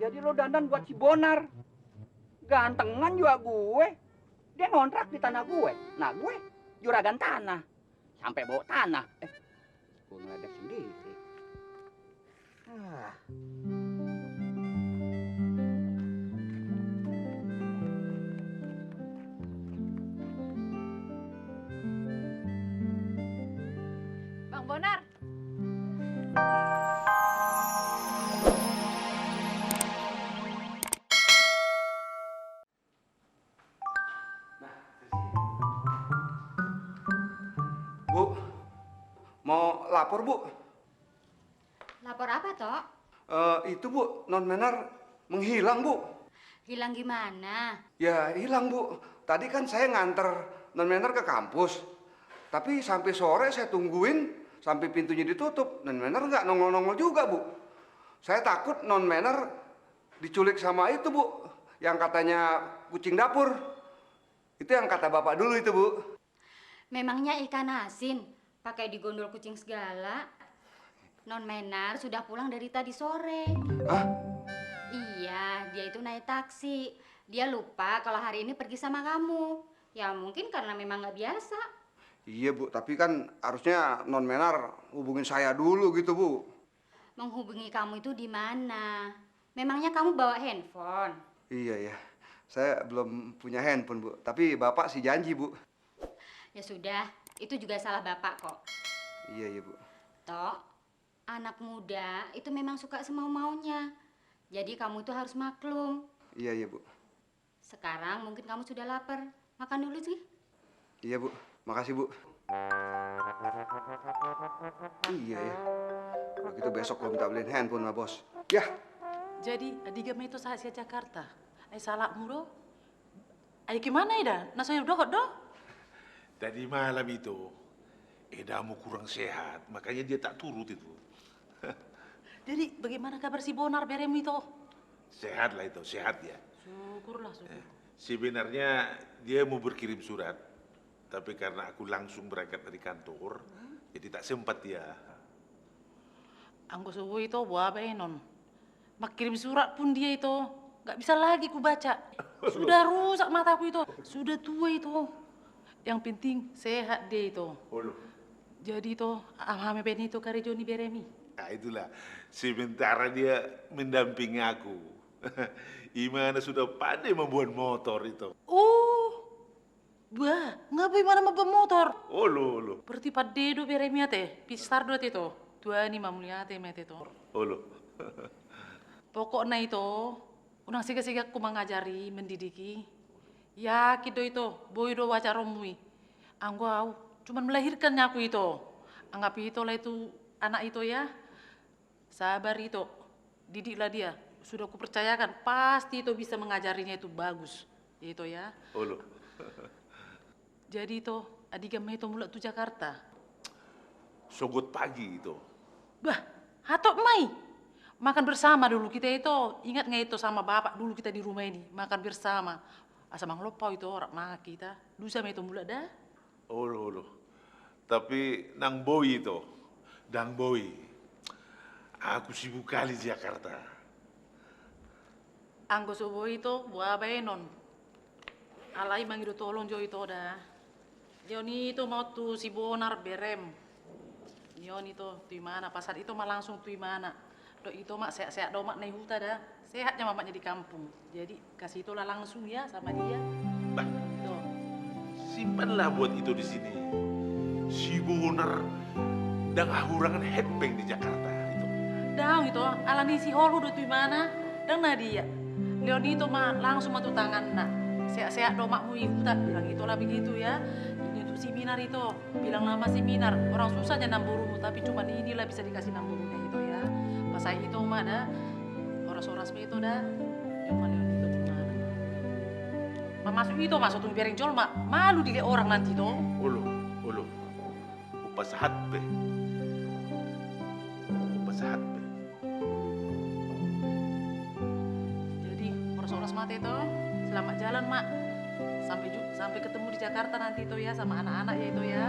Jadi lo dandan buat si Bonar. Gantengan juga gue. Dia ngontrak di tanah gue. Nah gue juragan tanah. Sampai bawa tanah. Gue ngeledek sendiri. Ah. Bang Bonar. Bu, mau lapor bu? Lapor apa, Tok? Itu bu, non Menar menghilang bu. Hilang gimana? Ya hilang bu. Tadi kan saya nganter non Menar ke kampus. Tapi sampai sore saya tungguin sampai pintunya ditutup. Non Menar nggak nongol-nongol juga bu. Saya takut non Menar diculik sama itu bu. Yang katanya kucing dapur. Itu yang kata bapak dulu itu bu. Memangnya ikan asin pakai digondol kucing segala? Non Menar sudah pulang dari tadi sore. Hah? Iya, dia itu naik taksi. Dia lupa kalau hari ini pergi sama kamu. Ya mungkin karena memang nggak biasa. Iya bu, tapi kan harusnya non Menar hubungin saya dulu gitu bu. Menghubungi kamu itu di mana? Memangnya kamu bawa handphone? Iya ya, saya belum punya handphone bu. Tapi bapak sih janji bu. Ya sudah, itu juga salah bapak kok. Iya bu. Tok, anak muda itu memang suka semau-maunya. Jadi kamu itu harus maklum. Iya bu. Sekarang mungkin kamu sudah lapar. Makan dulu sih. Iya bu, makasih bu. Iya ya. Kalau gitu besok lo minta beliin handphone sama bos. Ya. Jadi adiga itu sa Jakarta. Ay salah muro. Ay gimana ida? Nasanya udah kok doh? Tadi malam itu, Edamu kurang sehat, makanya dia tak turut itu. Jadi bagaimana kabar si Bonar Berem itu? Sehat lah itu, sehat ya. Syukurlah, syukur. Sebenarnya dia mau berkirim surat, tapi karena aku langsung berangkat dari kantor, jadi tak sempat ya. Anggo subuh itu buah apa non? Mak kirim surat pun dia itu nggak bisa lagi ku baca. Sudah rusak mataku itu, sudah tua itu. Yang penting sehat dia itu. Oh loh. Jadi itu Ahame Benito Karejoni Beremi. Nah itulah, sementara dia mendampingi aku. Imana sudah pandai membuat motor itu. Oh, bah, ngapain mana mau motor? Oh loh. Berarti Pak Dedo Beremi teh, pistar dua itu. Dua ni mamuliate met itu. Oh loh. Pokoknya itu, unang siga-siga ku mengajari, mendidiki. Ya, kido itu, boy do waca romui. Anggo au, cuman melahirkan aku itu. Anggap itu lah itu anak itu ya. Sabar itu, didiklah dia. Sudah kupercayakan, pasti itu bisa mengajarinya itu bagus. Itu ya. Oh loh. Jadi itu, adigama itu mulai tuh Jakarta. Sogot pagi itu. Bah, hatok mai. Makan bersama dulu kita itu. Ingat nggak itu sama bapak dulu kita di rumah ini. Makan bersama. Asa mang lupa itu orang mak kita. Dulu sama itu mulai dah. Oh loh. Tapi nang boy itu. Dang boy. Aku sibuk kali di Jakarta. Anggo subuh itu buah non. Alai mangido tolong jo itu dah. Joni itu mau tuh si Bonar Berem. Joni itu tuh mana pasar itu mah langsung tuh mana. Do itu mak sehat-sehat do mak naik huta dah. Sehatnya mamanya di kampung. Jadi kasih itulah langsung ya sama dia. Bah, Tuh. simpanlah buat itu di sini. Si Bonar dan ahurangan headbang di Jakarta itu. Dang itu alani si holu do tuh mana. Dan Nadia. Leoni itu mah langsung matu tangan nak. Sehat-sehat do mak mui huta. Bilang itulah begitu ya. Ini untuk seminar itu. Bilang nama seminar. Orang susah aja namburumu. Tapi cuma inilah bisa dikasih namburunya itu ya. Pas saya itu mah dah. Oras-oras itu dah. Yang mana itu gimana? Masuk itu masuk tuh piring jol mak. Malu dilihat orang nanti tuh. Ulu. Upas hat be. Upas hat be. Jadi oras-oras mati itu. Selamat jalan mak. Sampai ketemu di Jakarta nanti tuh ya sama anak-anak ya itu ya.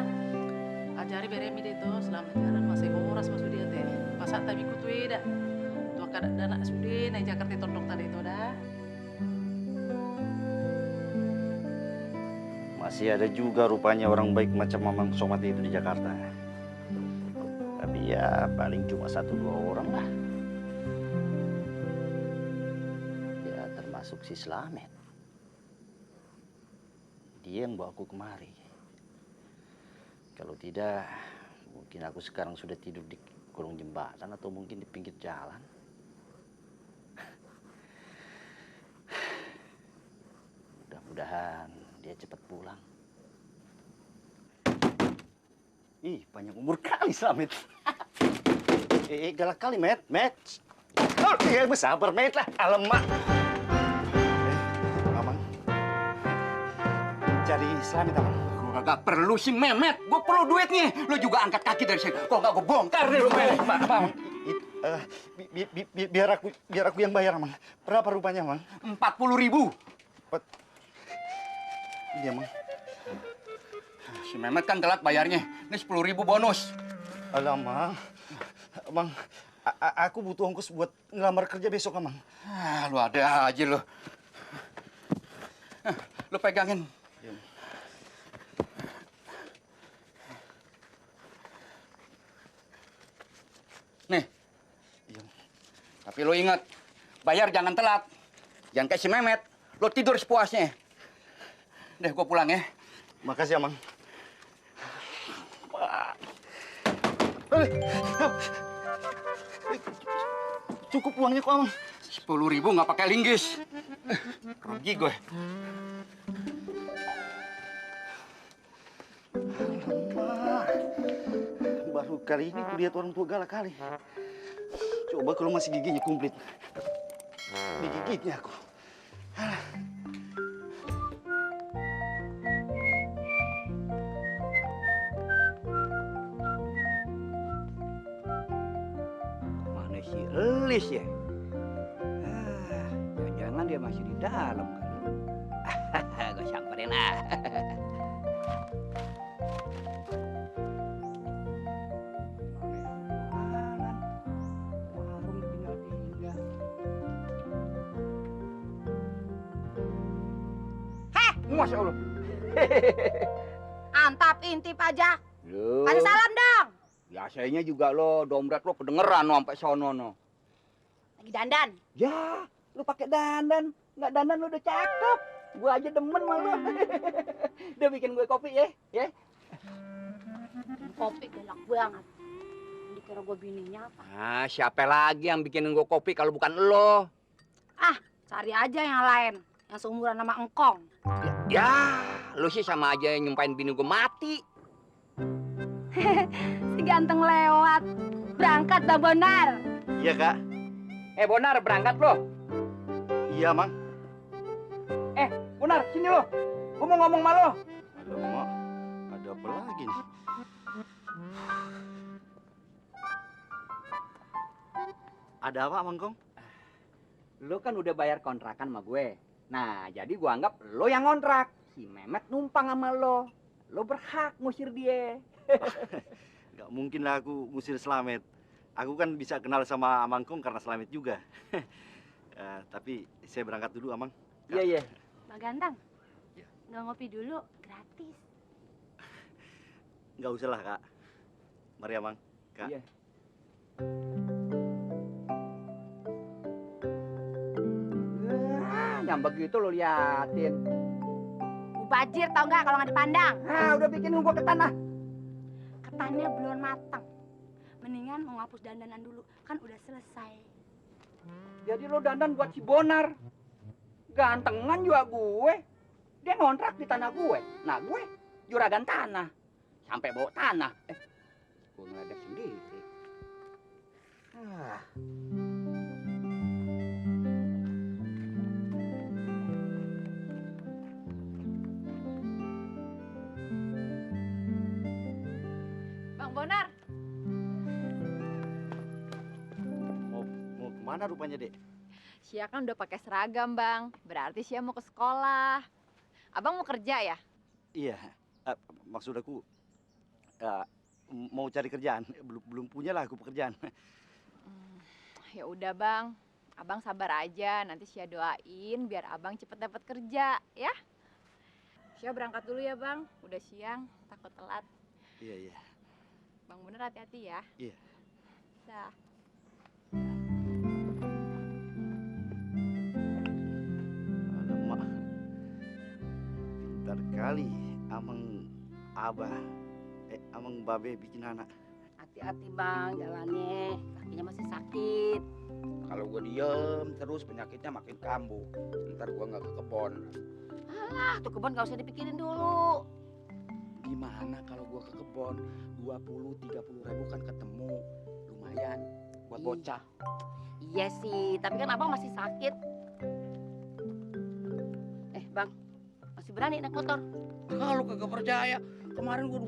Ajari Beremi deh tuh selamat jalan masih horas masuk dia teh. Pasat tapi kutu eda. Tua kada dana sudah naik Jakarta tondok tadi itu dah. Masih ada juga rupanya orang baik macam Mamang Somati itu di Jakarta. Tapi ya paling cuma 1-2 orang lah. Ya termasuk si Slamet. Dia yang bawa aku kemari. Kalau tidak, mungkin aku sekarang sudah tidur di kolong jembatan atau mungkin di pinggir jalan. Mudah-mudahan dia cepat pulang. Ih, panjang umur kali Slamet. Galak kali, Met. Oh, iya, bersabar, Met lah. Alamak. Mamang. Cari Slamet, Mamang. Gua kagak perlu si Mehmet. Gua perlu duitnya. Lo juga angkat kaki dari sini. Kok nggak gua bongkar deh rumah ini. Mamang, biar aku yang bayar, Mamang. Berapa rupanya, Mamang? 40.000. Iya, Mang. Si Mehmet kan telat bayarnya. Ini 10.000 bonus. Alamak. Mang, aku butuh ongkos buat ngelamar kerja besok, Mang. Ah, lu ada aja lo. Lu pegangin. Nih. Iya. Tapi lo ingat, bayar jangan telat. Jangan kayak si Mehmet. Lo tidur sepuasnya. Deh, gua pulang ya. Makasih ya, Mang. Cukup uangnya kok, Mang. 10.000 nggak pakai linggis. Rugi gue. Alamak. Baru kali ini kulihat orang tua galak kali. Coba kalau masih giginya komplit. Digigitnya aku. Mana si Elis ya? Jangan-jangan dia masih di dalam kali. Gue samperin ah. Warung tinggal-tinggal. Masya Allah. Antap intip aja. Loh. Kasih salam dong. Biasanya juga lo dompet lo kedengeran lo sampai sono no. Lagi dandan. Ya, lu pakai dandan. Nggak dandan lu udah cakep. Gua aja demen sama lu. Udah bikin gue kopi ya, ya. Kopi galak banget. Dikira gue bininya apa? Ah, siapa lagi yang bikinin gue kopi kalau bukan lo? Ah, cari aja yang lain. Yang seumuran sama engkong. Ya, lu sih sama aja yang nyumpain bini gue mati. Si ganteng lewat. Berangkat dah Bonar. Iya, Kak. Bonar, berangkat lo. Iya, Mang. Bonar, sini lo. Gue mau ngomong sama lo. Alamak. Ada apa lagi nih? Ada apa, Mangkong? Lo kan udah bayar kontrakan sama gue. Nah, jadi gue anggap lo yang ngontrak. Si Mehmet numpang sama lo. Lo berhak ngusir dia. Nggak mungkin lah aku ngusir Slamet. Aku kan bisa kenal sama Amangkong karena Slamet juga. Tapi saya berangkat dulu, Amang. Iya, iya. Bang Ganteng. Ya. Nggak ngopi dulu, gratis. Nggak usah lah, Kak. Mari, Amang. Kak. Iya. Yang begitu lo liatin. Mubajir tau nggak kalau nggak dipandang. Udah bikin gua ketan ah. Ketannya belum matang. Mendingan mau ngapus dandanan dulu. Kan udah selesai. Jadi lo dandan buat si Bonar. Gantengan juga gue. Dia ngontrak di tanah gue. Nah gue juragan tanah. Sampai bawa tanah. Gue ngeledek sendiri. Bang Bonar, Mau kemana rupanya, Dek? Sia kan udah pakai seragam, Bang. Berarti Sia mau ke sekolah. Abang mau kerja ya? Iya. Maksud aku mau cari kerjaan. Belum punya lah aku pekerjaan. Ya udah bang, abang sabar aja. Nanti Sia doain biar abang cepet dapat kerja, ya. Sia berangkat dulu ya bang. Udah siang, takut telat. Iya, iya. Bang bener hati-hati ya. Iya. Dah. Alamak. Pintar kali amang abah. Amang babe bikin anak. Hati-hati bang, jalannya. Kakinya masih sakit. Kalau gue diem terus penyakitnya makin kambuh. Ntar gue nggak ke kebon. Alah, tuh kebun gak usah dipikirin dulu. Gimana kalau gue ke kebon 20-30 ribu kan ketemu, lumayan buat bocah. Iya sih, tapi kan abang masih sakit. Bang, masih berani naik motor? Kalau kagak percaya, kemarin gue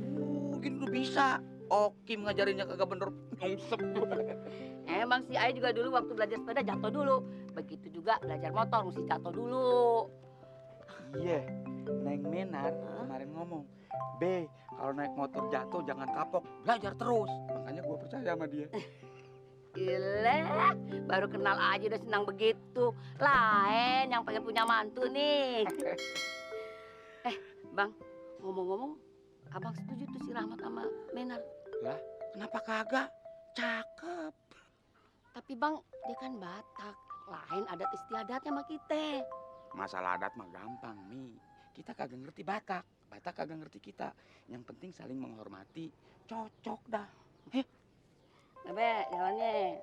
gini udah bisa. Okim ngajarinnya kagak bener, nyungsep gue. Emang sih, Ayah juga dulu waktu belajar sepeda jatuh dulu. Begitu juga belajar motor mesti jatuh dulu. Iya, Neng Menar kemarin ngomong, "Be, kalau naik motor jatuh jangan kapok, belajar terus." Makanya gue percaya sama dia. Gila, baru kenal aja udah senang begitu. Lain yang pengen punya mantu nih. Bang, ngomong-ngomong, abang setuju tuh si Rahmat sama Menar. Lah, kenapa kagak? Cakep. Tapi bang, dia kan Batak. Lain adat istiadatnya sama kita. Masalah adat mah gampang, Mi. Kita kagak ngerti Batak, Batak kagak ngerti kita. Yang penting saling menghormati, cocok dah. Bebe, jalannya.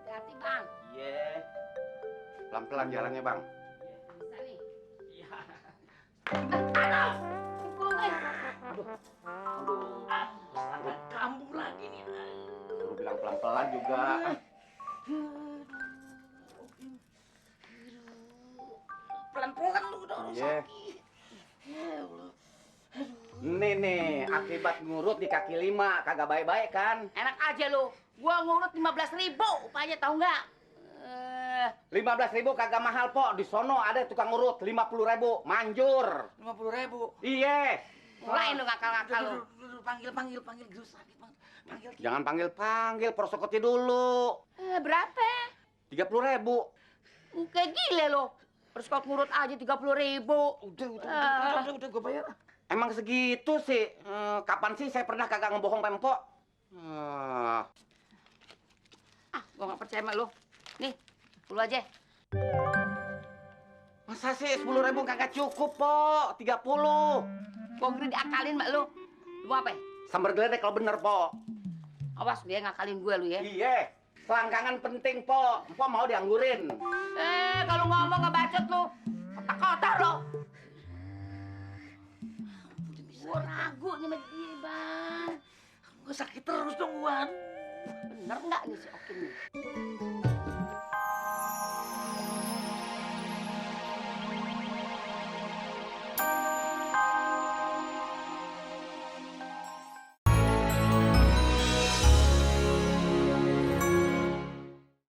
Hati-hati bang. Iya. Pelan-pelan jalannya, Bang. Bisa nih. Iya. Aduh, pukul nih. Aduh, kambuh lagi nih. Lu bilang pelan-pelan juga. Pelan-pelan lu udah orang Iya. sakit. Ya Allah. Nih, akibat ngurut di kaki 5, kagak baik-baik kan? Enak aja lu. Gua ngurut 15.000 upahnya tahu nggak? 15.000 kagak mahal, Po. Di sono ada tukang ngurut 50.000, manjur. 50.000. Iya. Mulai lu ngakal-ngakal lu. Panggil Gus sakit banget. Panggil. Jangan panggil-panggil, prosokotnya dulu. Berapa? 30.000. Kayak gile lo. Terus kok ngurut aja 30.000. Udah gue bayar. Emang segitu sih? Kapan sih saya pernah kagak ngebohong Pempo? Gua nggak percaya sama lu. Nih, lu aja. Masa sih 10.000 kagak cukup, Po? 30. Gua ngeri diakalin mak lu. Lu apa? Sambar geledek kalau bener, Po. Awas dia ngakalin gue lu ya. Iya. Selangkangan penting, Po. Po mau dianggurin. Kalau ngomong nggak bacot lu. Kotor lo. Gua ragu nih sama dia, Bang. Gue sakit terus dong, Wan. Bener nggak nih si Okin nih?